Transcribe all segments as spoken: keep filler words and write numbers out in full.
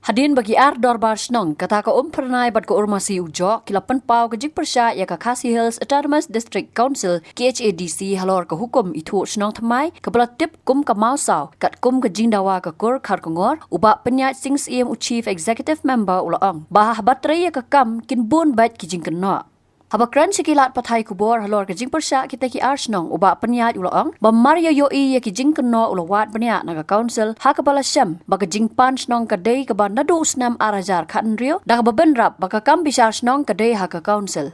Hadien ba ki ar dorbar shnong, kata ka Umphyrnai bad ka Urmasi Ujok, ki la pynpaw ka jingpyrshah ïa ka Khasi Hills Autonomous District Council, K H A D C, halor ka hukum ithuh shnong thymmai kaba la tip kum ka Mawsaw, katkum ka jingdawa ka kur Kharkongor, u Bah Pynïaid Sing Syiem, u Chief Executive Member, u la ong ba haba trei ïa ka kam, kin bun beit ki jingkynnoh. Haba kren sha ki lad pathai khubor halor ka jingpyrshah kita ki ar shnong, u Bah Pynïaid u la ong ba mar ïa ïohi ïa ki jingkynnoh, u la wad bniah na ka council ha kaba la shem ba ka jingpan shnong ka dei kaba naduh u snem ar hajar khathynriew, da kaba bynrap ba ka kam bishar shnong ka dei ha ka council.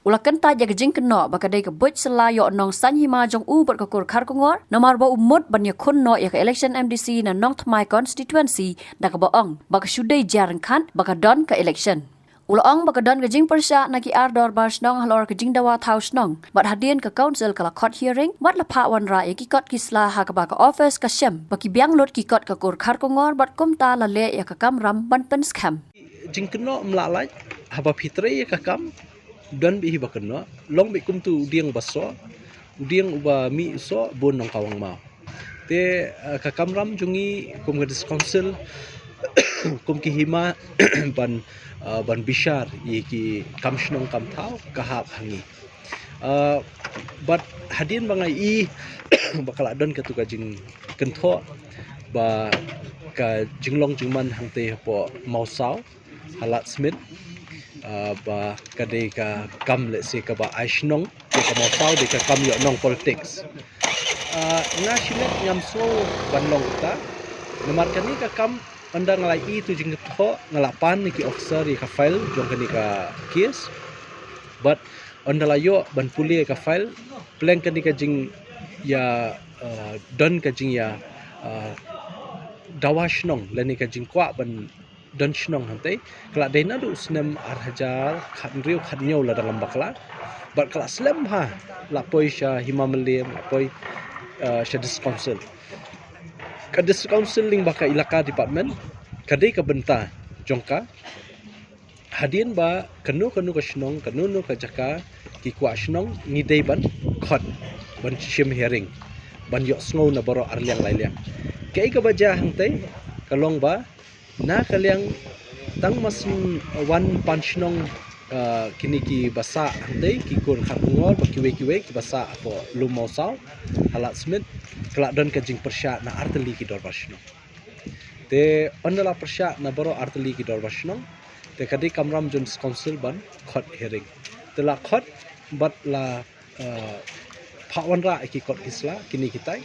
U la kyntait ïa ka jingkynnoh ba ka dei ka buit sylla ïoh nong saiñ hima jong u bad ka kur Kharkongor, namar ba u mut ban ïakhun noh ïa ka election M D C na Nongthymmai constituency, da kaba ong ba ka shu dei jia ryngkhat ba ka don ka election. U la ong ba ka don ka jingpyrshah na ki ar dorbar shnong halor ka jingdawa thaw shnong, bad hadien ka council ka la khot hearing, wat la phah wanrah ïa ki kot ki sla ha kaba ka office ka shem ba ki biang lut ki kot ka kur Kharkongor, bad kumta la leh ïa ka kamram ban pynskhem. Jingkynnoh ym lah lait, haba phi trei ïa ka kam, don beit hi ba kynnoh, long beit kumtu u dieng ba soh, u dieng uba mih u soh, bun nongkawang maw. Te, eh, ka kamram jong ngi kum ka District Council, kum ki hima, ban, eh, ban bishar ïa ki kam shnong kam thaw, ka hap ha ngi. Eh, bad hadien ba nga ïohi ba ka la don katu ka jingkynthoh ba ka jinglong jingman hangtei hapoh Mawsaw, ha Lad Smit, ah, ba ka dei ka kam lehse kaba ai shnong, ka Mawsaw dei ka kam ïoh nong politics. Ah, nga shimet ngam sngew ban long kata. Namar kane ka kam, ynda nga la ïohi tu jingkynthoh, nga la pan ïa ki officer ïa ka file jong kane ka case. Bad ynda la ïoh ban pule ïa ka file, pleng kane ka jingïa, ah, don ka jingïa, ah, dawa shnong lane ka jingkwah ban don shnong hangtei, ka la dei naduh u snem ar hajar khathynriew khathynñiew lada ngam bakla. Bad ka la slem bha, la poi sha Hima Mylliem, la poi, eh, sha District Council. Ka District Council lyngba ka Elaka Department, ka dei ka bynta jong ka. Hadien ba kano kano ka shnong, kano kano ka jaka ki kwah shnong, ngi dei ban khot, ban shim hearing, ban ïohsngew na baroh ar liang lai liang. Kaei kaba jia hangtei, ka long ba na ka liang tang mar shu wan pan shnong, ah, kine kiba sah hangtei, ki kur Kharkongor bad kiwei kiwei kiba sah hapoh Lum Mawsaw, ha Lad Smit, ka la don ka jingpyrshah na artylli ki dorbar shnong. Te ynda la pyrshah na baroh artylli ki dorbar shnong, te ka dei kamram jong District Council ban khot hearing. Te la khot bad la, eh, phah wanrah ïa ki kot ki sla, kine kitai.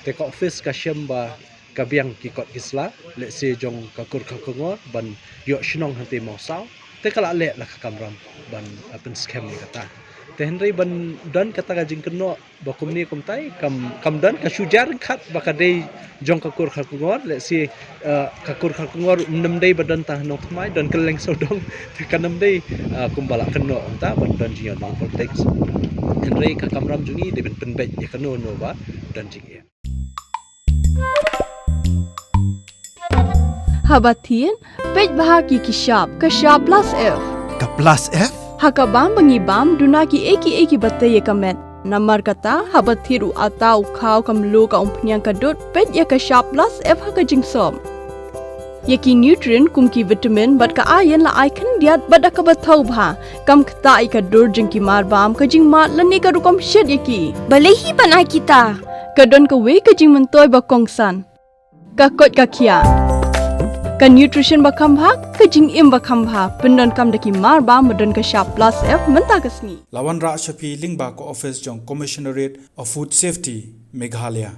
Te ka office ka shem ba ka biang ki kot ki sla, lehse jong ka kur Kharkongor ban ïoh shnong hangtei Mawsaw. Te ka la leh la ka kamram ban, eh, pynskhem ïa kata. Te hynrei ban don kata ka jingkynnoh ba kumne kumtai, kam, kam don, ka shu jia ryngkhat ba ka dei jong ka kur Kharkongor, lehse, eh, ka kur Kharkongor ym dei ba don tang ha Nongthymmai, don kylleng sawdong, te kam dei, eh, kumba la kynnoh mynta ba don jingïohnong politics. Hynrei ka kamram jong ngi dei ban pynbeit ïa kano kano ba don jingeh. Haba thied, peit bha ki ki shap, ka shap plus F. Ka plus F? Ha ka bam ba ngi bam, duna kiei kiei kiba tei ïa ka met. Namar kata, haba thied u atta u khaw ka mluh ka umphniang ka dud, peit ïa ka shap plus F ha ka jingsop. Ïa ki nutrient kum ki vitamin bad ka iron la ai khyndiat bad da kaba thaw bha. Kam ktah ïa ka dur jong ki mar bam, ka jingmad lane ka rukom shet ïa ki. Balei hi ban ai kita? Ka don kawei ka jingmyntoi ba kongsan. Ka koit ka khiah. Ka nutrition ba kham bha, ka jingim ba kham bha. Pyndonkam da ki mar bam ba don ka shap plus F mynta ka sngi. La wanrah sha phi lyngba ka office jong Commissionerate of Food Safety, Meghalaya.